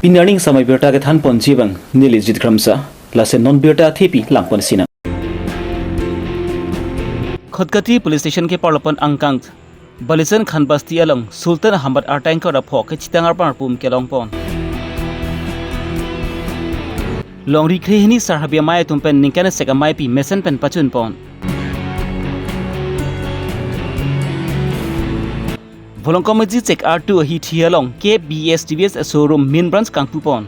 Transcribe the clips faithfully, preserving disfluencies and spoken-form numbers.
Pini arni samai birta kethan ponji abang neli Jit Kramsa, lason non birta athepi langpon sinang. Khatkhati Police Station keparlo pon angkang Balijan Khan Basti along Sultan Ahmad arta ingkoi ra pho kechitang arbang arpum kelong pon. Longri kre hini Sar Habe Amei atum pen ningkan isi ameipi mesen pen pachun pon. Volongkom Aji Chek artu ahithi along K B S T V S showroom main branch kangpu pon.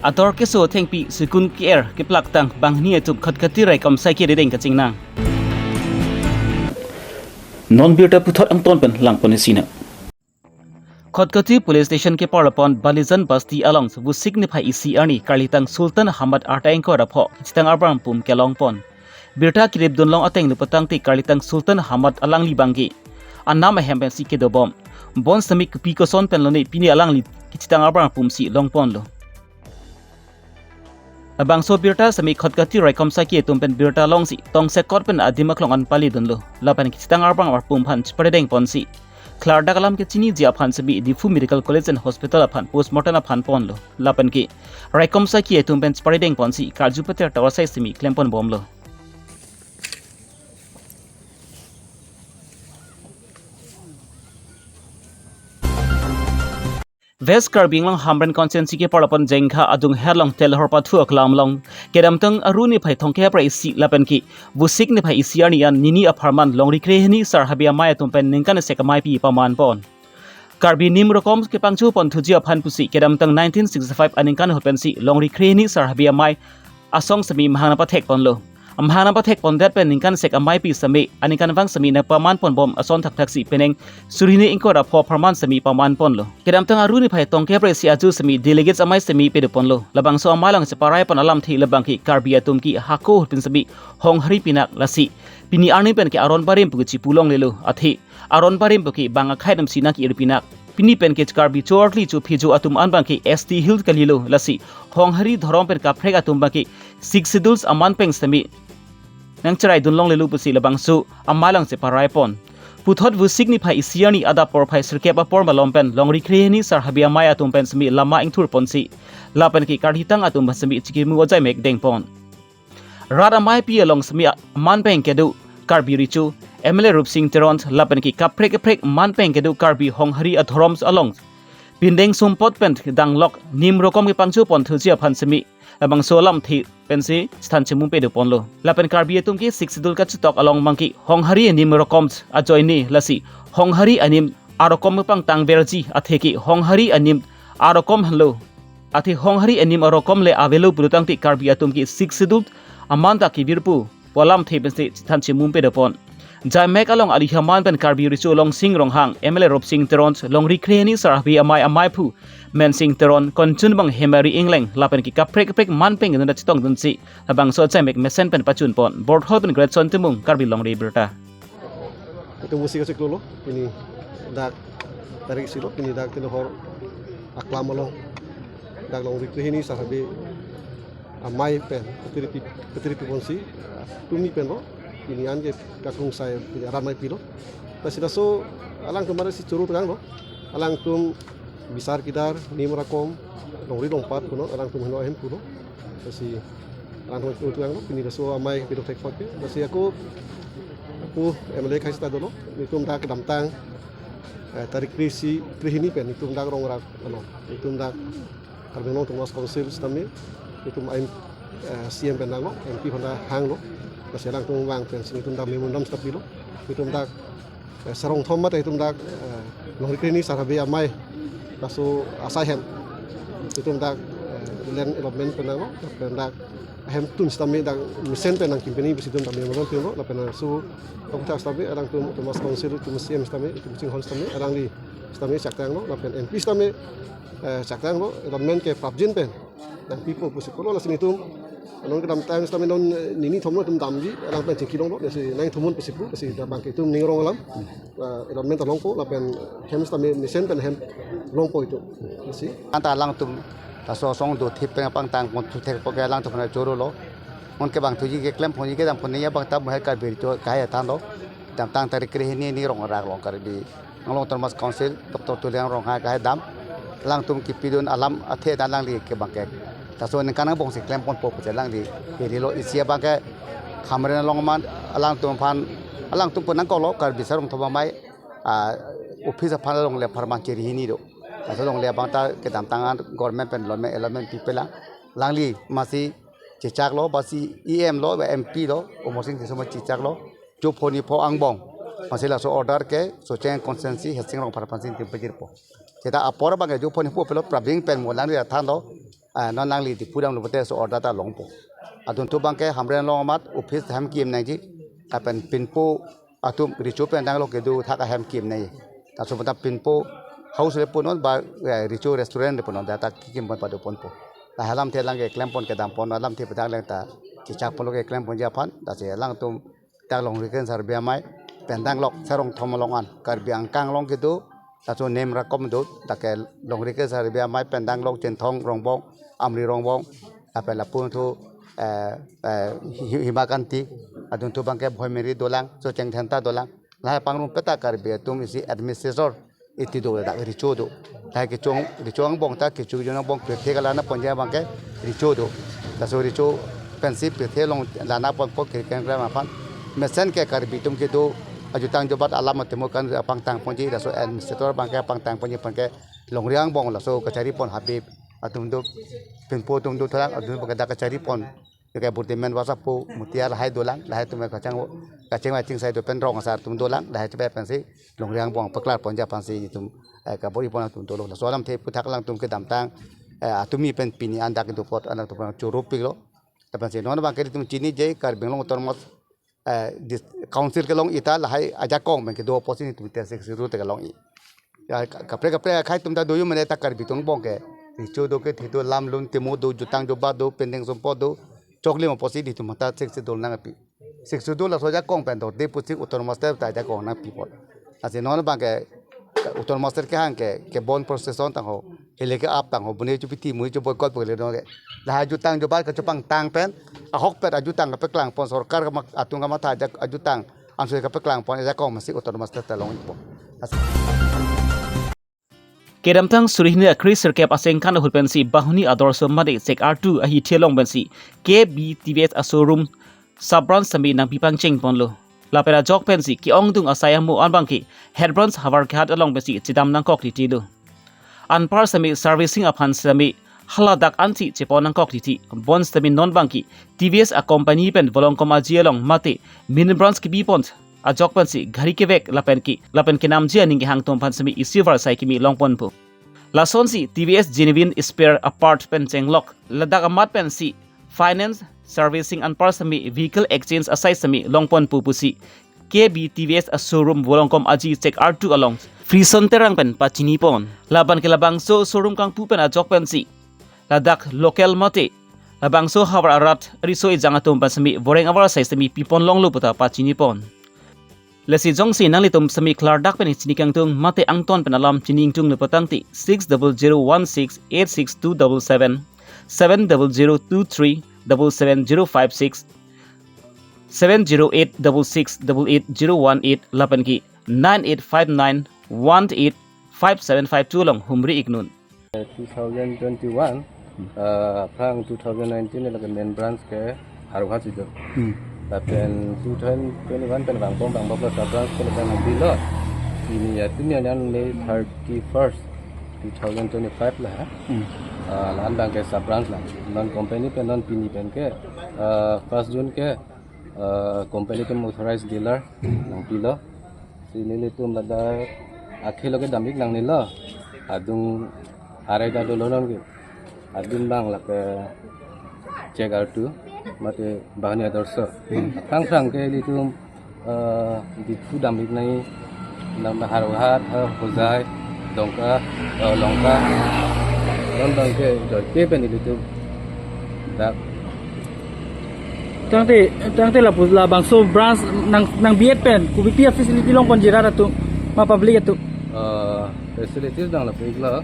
Ador keso athengpi sukun ke-er keplaktang banghini atum Khatkhati raikom saike rideng kachingnang. Non birta puthot angton pen langpon sinang. Khatkhati Police Station keparlo pon Balijan Basti along Vosik niphai isi arni karlitang Sultan Ahmad arta ingkoi ra pho kechitang arbang arpum kelong pon. Birta kirip dunlong ateng lupatang ti karlitang Sultan Ahmad alangli abangke anam ahem pensi kedobom. Bonsitame kopi koson pen lone pini alangli kechitang arbang arpum si long ponlo. Labangso birta sitame Khatkhati raikom saike atum pen birta longsi tongsekot pen adim aklong an pali dunlo. Lapen kechitang arbang arpum aphan chiparideng ponsi klardak alam kechiniji aphan sitame Diphu Medical College and Hospital aphan postmortem aphan ponlo. Lapen ke raikom saike atum pen chiparideng ponsi karju pater tovar asai sitame klem pon bomlo. West Karbi Anglong Hamren constituency keparlo pon Jengkha adung herlong telhor pathu aklam along kedamtang Aru niphai thomkep ra isi lapen ke Vosik niphai isi arni an nini apharman longri kre hini Sar Habe Amei atum pen ningkan isi ameipi paman pon. Karbi nim rokom kepangcho pon thuji aphan pusi kedamtang nineteen sixty-five aningkan ahut pensi longri kre hini Sar Habe Amei asong sitame mahang nangpathek ponlo. Mahang nangpathek pondet pen ningkan isi ameipi sitame aningkanvang sitame nangpaman pon bom ason thakthak si penang suri hini ingkoi ra pho apharman sitame paman ponlo. Kedamtang Aru niphai thomkep ra isi ajo sitame delegates amei sitame pedo ponlo. Labangso amei along chiparai pon alamthe labangke Karbi atum ke hako ahut pen sitame honghari pinak lasi pini arni pen ke aron barim pu ke chipu longlelo athe aron barim pu ke bang akhai namsi nangke-ir pinak. Pini pen ke Karbi chorli chophejo atum an abangke S T Hills kalilo lasi honghari dhorom pen kaprek atum abangke Sixth Schedule aman pen sitame nangcherai dun longlelo pusi labangso amei along chiparai pon. Puthot Vosik niphai isi arni adap porphai sirkep apor malom pen longri kre hini Sar Habe Amei atum pen sitame lama ingthur ponsi lapen ke karhitang atum pen sitame chikirmu ajai mek deng pon. Rat ameipi along sitame aman pen kedo Karbi Recho, M L A Rupsing Teron lapen ke kaprek kaprek aman pen kedo Karbi honghari adhorom along pindeng sumpot pen danglok nim rokom kepangcho pon thuji aphan sitame labangso alamthe pensi chethan chimum pedo ponlo. Lapen Karbi atum ke Sixth Schedule kachetok along abangke honghari anim rokom ajoine lasi honghari anim arokom pangtang verji athe ke honghari anim arokom henlo. Athe honghari anim arokom le avelo pulotangte Karbi atum ke Sixth Schedule aman ta kevirpo pu alamthe pensi chethan chimum pedo pon. Jaimek along alihaman pen Karbi Recho Longsing Ronghang, M L A Rupsing Teron, longri kre hini Sar Habe Amei ameiphu Mensing Teron, konchun abang Hemari Ingleng lapen ke kaprek kaprek aman pen kedun chetong dunsi labangso jaimek mesen pen pachun pon. Borthol pen Greatson Timung, Karbi Longri Abirta. Itum Vosik achiklo lo, pini dak tarik isi lo, pini dak telhor aklam along dak longri kre hini Sar Habe Amei pen, petirpi, petirpi ponsi, tumi pen lo, pini an ke kakrungsai, pini arat ameipi lo. Lasi laso alangtum mari si choro tang lo, alangtum bisar kidar, nim rokom, longri longpat punon, alangtum heno ahem punon. Lasi alangtum choro tang lo, pini laso amei pidok thek phot ke. Lasi ako, ako M L A khei sita dolo, itum dak kedamtang, eh, tarik kre isi, kre hini pen, itum dak rong rak, ano, itum dak Karbi Anglong Autonomous Council sitame, itum aim, eh, C M pen nanglo, M P aphan ta hanglo, lasi alangtum vang pensi itum dak memorandum sita pilo, itum dak, eh, sarong thom mate itum dak, eh, longri kre hini Sar Habe Amei, laso asai ahem, itum dak, eh, land allotment pen nanglo, pen dak ahem atum sitame dak mesen pen nangkim pen pusi itum dak memorandum pilo, lapen laso, toktak sitame, alangtum Autonomous Council, itum C M sitame, itum chinghon sitame, alangli sitame chaktang lo, lapen M P sitame, eh, chaktang lo, allotment ke prapjin pen nangpipo pusi pulo, lasi nelitum non kedamtang sitame non, eh, nini thom lo itum damji, alang pen chingki longlo, lasi nangthom un pusi pu, lasi dak abangke itum ning arong alam, eh, allotment ta longpo, lapen hem sitame mesen pen hem longpo itum, lasi. Anta alangtum laso asong do thip pen pangtang pon thu thek phot ke alangtum aphan choro lo. Non kevang thuji keklem ponji kedam ponji abang ta mo hai Karbi Recho kahai athan lo. Damtang tarik krehini arni Rong Arak along Karbi Anglong Autonomous Council Doctor Tuliram Ronghang kahai dam, alangtum kipidun alam athe ta alangli ke bangke, laso ningkan angbong si klemponpo pu si alangli hini lo. Isi abangke Hamren along amat alangtum aphan, alangtum pu nangkoklo, Karbi Sarong Thom Amei, ah, office aphan along le apharman chiri hini do. Laso along le abang ta kedamtang an government pen allotment, allotment pipelang. Alangli masi chechaklo, masi E M lo, M P lo, Amarsing Tisso ma chechaklo. Jophoni pho angbong, masi laso order ke Socheng constituency Hesing Rongphar aphan si nangtum pajirpo. Seta apor abangke jophoni pho pelo prabing pen mo alangli athan lo, ah, non alangli Diphu damlo pute laso order ta longpo. Adun thu abangke Hamren along amat office ahem kim nangji, lapen pinpo atum recho pen danglo kedo athak ahem kim nangji. Laso amat pinpo house le punon ba, eh, recho restaurant le punon, dak ta kikim pon padoponpo. La alamthe alangke klempon kedam pon, alamthe pedang leng ta chechak ponlo ke klemponji aphan, lasi alangtum dak Longri Kensar Karbi Amei pen danglok Sarong Thom along an, Karbi angkang along kedo, laso nem rakom do, dak ke Longri Kensar Karbi Amei pen danglok Chinthong Rongbong, Amri Rongbong, lapen lapu thu, eh, eh, Hi-, Hima Kanti, adun thu abangke Bhoimeri dolang, Socheng Dhenta dolang, lahai pangrum peta Karbi atum isi administrator iti do, dak recho do. Lahai kechong, recho angbong ta, kecho kejun angbong pirthe kelana ponji abangke recho do. Laso recho pensi pirthe along lana ponpo kiri keng klam aphan. Mesen ke Karbi atum kedo ajutang jobat alam atemo kan apangtang ponji, laso administrator abangke apangtang ponji abangke longri angbong laso kachari pon Habib atum do, pinpo atum do, tholang atum abangke dak kachari pon. Ke Burdimen Wasapu, Mutiar lahai dolang, lahai atum kachang, kacheng kacheng sai do pen Rong Asar atum dolang, lahai chepe pensi longri angbong paklar ponji aphansi itum, eh, kabor-i pon atum dolo. Laso alamthe aphuthak alangtum kedamtang, eh, atumi pen pini an dak kedo apot alangtum choro piklo. Lapensi non abangke itum chiniji Karbi Anglong Autonomous, eh, dis-, Council kelong-i ta lahai ajakong pen kedo apotsi itum te Sixth Schedule te kelong-i. Ya, ka-, kaprek kaprek akhei atum ta do yo mane ta Karbi atum angbong ke. Recho do, kethe do, lam lun temo do, jutang jobat do, pending sumpot do, choklim apotsi itum ta Sixth Schedule nangpi. Sixth Schedule laso ajakong pen do, de pusi Autonomous State ta ajakong nangpi apot. Lasi non abangke Autonomous State kehang ke, kebon procession tangho, hele ke-ap tangho, bune chu piti mui chu boycott pu le do ke. Lahai ajutang jobat kachepangtang pen, ahokpet ajutang kapeklang pon, sorkar kama-, atum kamatha ajak ajutang ansoi kapeklang pon ajakong masi Autonomous State ta long-ipo. Kedamtang suri hini akri sirkep asengkan ahut pensi Bahuni Adorsho mate Chek Artu ahi the along pensi K B T V S a-showroom sub-branch sitame nangpi pangcheng ponlo. Lapen ajok pensi ke-ongdung asai amo an abangke head branch Howraghat along pensi chedam nangkok titilo. Anpar sitame servicing aphan sitame haladak ansi chepon nangkok titi. Bonsitame non abangke T V S a-company pen Volongkom Aji along mate main branch kepi pon ajok pensi gari kevek lapen ke, lapen kenamji aning kehang atum aphan sitame isi avarsai kimi longponpo. Lasonsi T V S genuine spare a-part pen chenglok, ladak amat pensi finance, servicing anpar sitame vehicle exchange asai sitame longponpo pusi K B T V S a-showroom Volongkom Aji Chek Artu along Frison Terang pen pachini pon. Lapen ke labangso showroom kangpu pen ajok pensi ladak local mate labangso havar arat riso ejang atum aphan sitame voreng avarsai sitame pipon longlo puta pachini pon. Lasi jongsi nanglitum sitame klardak pen chini kangtung mate angton pen alam chini ingtunglo putangte six double zero one six eight six two double seven, seven double zero two three double seven zero five six, seven zero eight double six double eight zero one eight lapen ke nine eight five nine one eight five seven five two along humri iknon. Two thousand twenty-one, uh, aphrang two thousand nineteen lake main branch ke Howraghat si do. Hmm. Lapen two thousand twenty-one pen vangpon vangpon sub branch ke lapen nangpilo. Pini ya, pini ya, May thirty-first, two thousand twenty-five la. Hmm. Uh, la-an abangke sub branch la. Non company pen, non pini pen ke, uh, first June ke, uh, company atum authorized dealer nangpilo. Si nelitum ladak akhei lo kedam-ik nangnelo. Adung arai ta dolo non ke. Adung abang lake Chek Artu mate Bahuni Adorsho. Aphrang aphrang ke ilitum, eh, Diphu dam-ik nai, dam Howraghat, eh, Hojai, Dongka, eh, Longka. Non abangke doi ke pen ilitum dak. Tangte, tangte lapu labangso branch nang, nang B Ed pen, kopi pi a-facility longponji rat atum, ma public atum? Uh, facilities dang lapu iklo,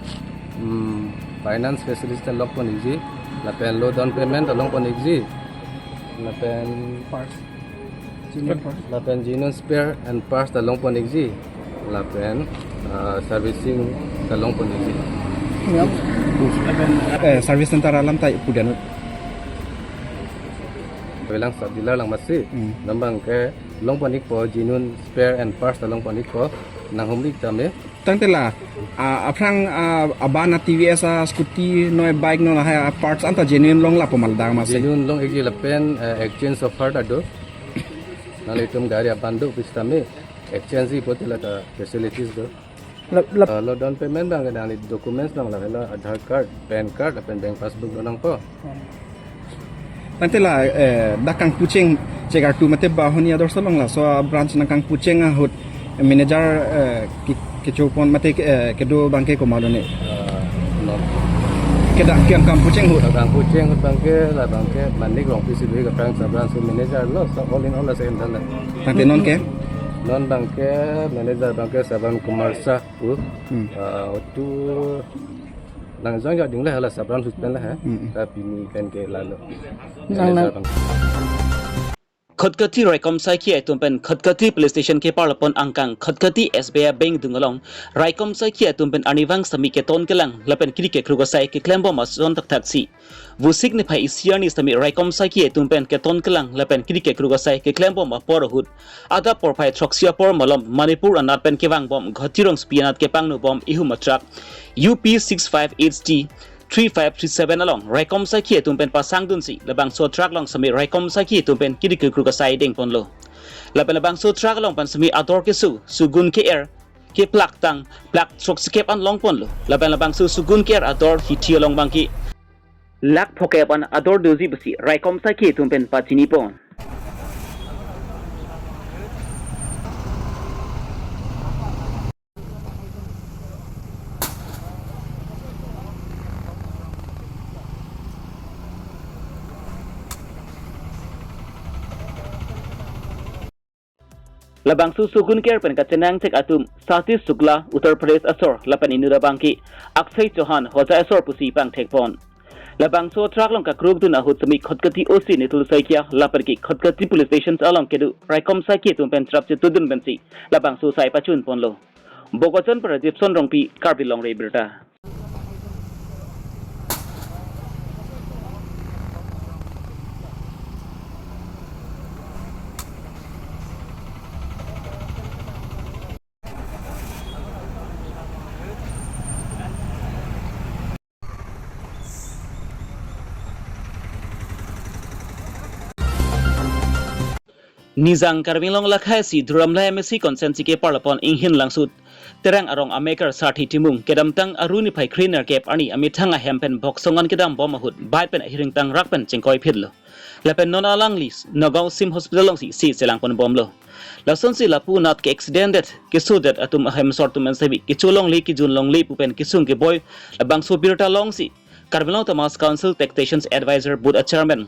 hmm, finance facilities ta longpon ikji, lapen low down payment ta longpon ikji, lapen first, Lapen genuine spare and parts ta longpon ikji. Lapen, ah, servicing ta longpon ikji. Eh, service center alam ta pudun. Velang sub dealer lang masi. Hmm. Non abangke longpon ikpo, genuine spare and parts ta longpon ikpo. Nanghumri tame. Tangte la, ah, aphrang, ah, aban a T V S a scooty noi bike noi lahai a parts anta genuine long lapu ma ladak masi. Genuine long ikji lapen, eh, exchange offer ta do. Nanglitum gari aban do pusitame exchange ji pute la ta facilities do. Lap, lap. Ah, lo down payment abang nangli documents abang la helo Aadhaar card, PAN card, lapen bank passbook do nangpo. Tangte la, eh, dak kangpucheng chegar tu mate Bahuni Adarsha along laso a branch nangkangpucheng ahut manager, eh, ke-, kechopon mate, eh, kedo abangke komatlo ne. Ah, no. Kedak kangpucheng ahut. Kangpucheng ahut abangke la abangke Manik Rongpi si do ik aphrang sa branch manager lo, so all in all la se handle la. Tangte non ke? Non abangke manager abangke Saban Kumar Sahu. Hmm. Ah, tu nang jang ja ding la hala sub branch ahut pen la ha. Hmm. Ta pini pen ke lalo. Nang, nang. Khatkhati raikom saikhi atum pen Khatkhati police station keparlopon angkang Khatkhati S B I Bank adung along raikom saikhi atum pen arnivang sitame keton kelang lapen kiri kekruk asai keklembom ason thakthak si Vosik niphai isi arni sitame raikom saikhi atum pen keton kelang lapen kiri kekruk asai keklembom apor ahut adap porphai throksi apor malom Manipur anat pen kevangbom Ghoti Rongsopi anat kepangnobom ihum a truck U P six five H T three five three seven along raikom saikhi atum pen pasangdunsi labangso truck along sitame raikom saikhi atum pen kiri kekruk asai dengponlo. Lapen labangso truck along pen sitame ador keso sugun ke-er keplak tang plak throksikep an longponlo. Lapen labangso sugun ke-er ador hithi along abangke lakh phokep an ador doji pusi raikom saikhi atum pen pachinipon. Labangso sugun ke-er pen kachenangchek atum Satish Shukla, Uttar Pradesh asor, lapen inut abangke Akshay Chauhan, Hojai asor pusi pangthekpon. Labangso truck along kakrukdun ahut sitame Khatkhati O C Nitul Saikia lapen ke Khatkhati police station along kedo raikom saikhi atum pen cherap chetudun pensi labangso asai pachunponlo. Bokajan pen Rajiv Son Rongpi, Karbi Longri Abirta. Nijang Karbi Anglong lakhai si Duar Amla M A C constituency keparlopon Inghin Langsot Terang arong amekar Sarthi Timung kedamtang Aru niphai kre-nerkep arni amethang ahem pen boksong an kedambom ahut bike pen ahiring tangrak pen chingkoiphitlo. Lapen non alangli Nagaon Sim Hospital alongsi se chelangponbomlo. Lasonsi lapu anat ke-accident det kesodet atum ahem asor atum pen sitame kecho longle kejun longle pu pen kesung keboi labangso abirta alongsi Karbi Anglong Autonomous Council Taxation Advisor Board a Chairman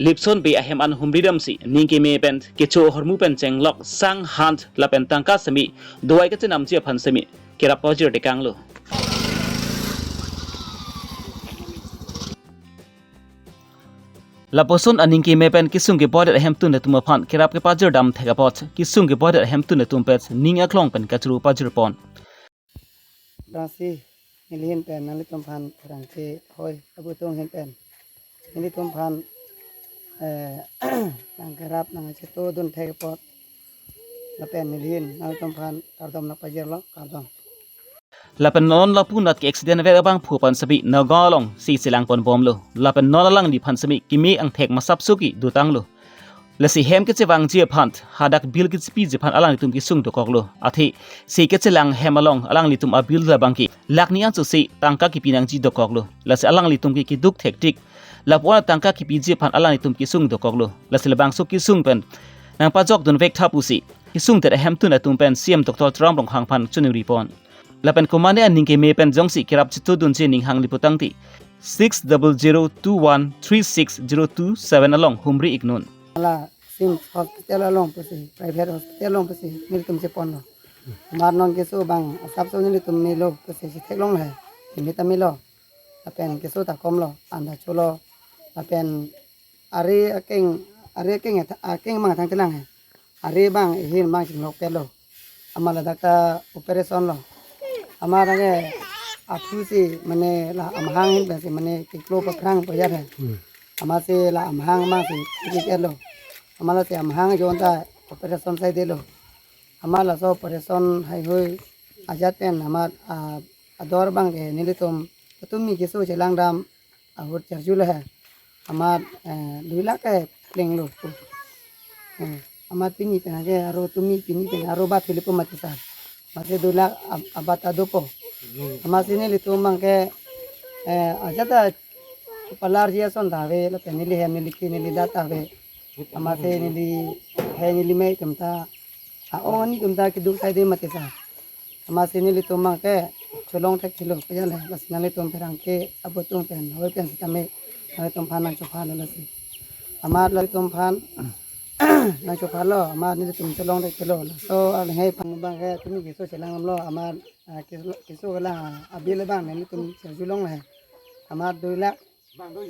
Lipson Bey ahem an humridamsi ning keme pen kecho ahormu pen chenglok sang han lapen tangka sitame dovai kachenamji aphan sitame kerap pajir tekanglo. Lapuson aning keme pen kesung keboidet ahemtun atum aphan kerap kepajir damthek apot kesung keboidet ahemtun atum pen ning aklong pen kachuru pajirpon. Lasi neli ahin pen nanglitum aphan pherangke hoi abutung ahin pen nelitum aphan, eh, nangkerap nangchetudun thek apot lapen neli ahin nanglitum aphan kardom nangpajirlo, kardom. Lapen non lapu anat ke-accident vet abangphu aphan sitame Nagaon alongsi chelangponbomlo. Lapen non alangliphan sitame keme angthek masapso ke dotanglo. Lasi hem kechevangji aphan hadak bill kechepiji aphan alanglitum kesung dokoklo. Athe se kechelang hem along alanglitum abill labangke lakh ni anchotsi tangka kepi nangji dokoklo. Lasi alanglitum ke keduk thektik. Lapu-an tangka kepiji aphan alanglitum kesung dokoklo. Lasi labangso kesung pen nangpajokdun vek tha pusi kesungdet ahemtun atum pen C M Doctor Tuliram Ronghang aphan choningri pon. Lapen komane aning keme pen jongsi kerap chetudunji aning hangli putangte six double zero two one three six zero two seven along humri iknon. La Sim Hospital along pusi, private hospital along pusi, nelitum cheponlo. Mar non keso abang asapso nelitum melo pusi chetheklongle. Keme ta melo. Lapen keso ta komlo, anda cholo. Lapen ari akeng Are keng, akeng mang thang telang he. Are bang ehin mang chinglok pelo. Amat ladak ta operation lo. Amat anke aphu si mane la amahang ahin pensi mane kiklo paphrang pajar he. Amat si la amahang mang si kiklo. Amat lasi amahang ajoine ta operation sai detlo. Amat laso operation haihui ajat pen amat, ah, ador bang ke nelitum tumi keso chelangdam ahut charjulo he. Amat, eh, dui lakh ke lenglo. Eh, amat pini pen ke aro tumi pini pen aro bat hilipo mati sa. Mati dui lakh ab-, abat adopo. Amat si nelitum bang ke, eh, ajat ta palar ji ason ta ave, lapen neli hem neli ke neli dat ta ave. Amat si neli he neli mei atum ta, a-ong ani atum ta keduk sai det mati sa. Amat si nelitum bang ke cholong thekthelo pajar he, lasi nanglitum pherangke abutung pen hoi pen sitame nanglitum aphan nangchophalo lasi. Amat nanglitum aphan nangchophalo, amat nelitum cholong thekthelo. Laso arleng hai aphan bang ke tumi keso chelang damlo, amat, ah, keso, keso kelang, ah, abil bang nelitum charjulong he. Amat dui lakh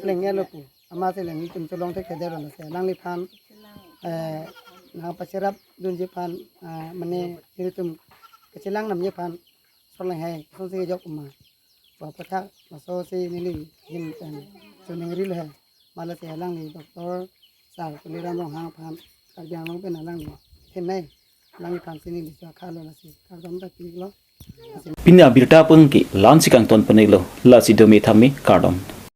leng-etlo pu. Amat si nelitum cholong thekthedetlo lasi alangliphan, eh, nangpacherap dunji aphan, ah, mane nelitum kachelangdamji aphan sorleng hai kosonsi kejok ma. Ba pathak laso si neli ahin pen choningrilo he. Amat lasi alangli doctor sar Tuliram Ronghang aphan Karbi Anglong pen alangli thenei alangliphan si neli chokhalo lasi kardom ta pilo. Pini abirta pengki la-ansi kangton penelo, lasi dome thame kardom.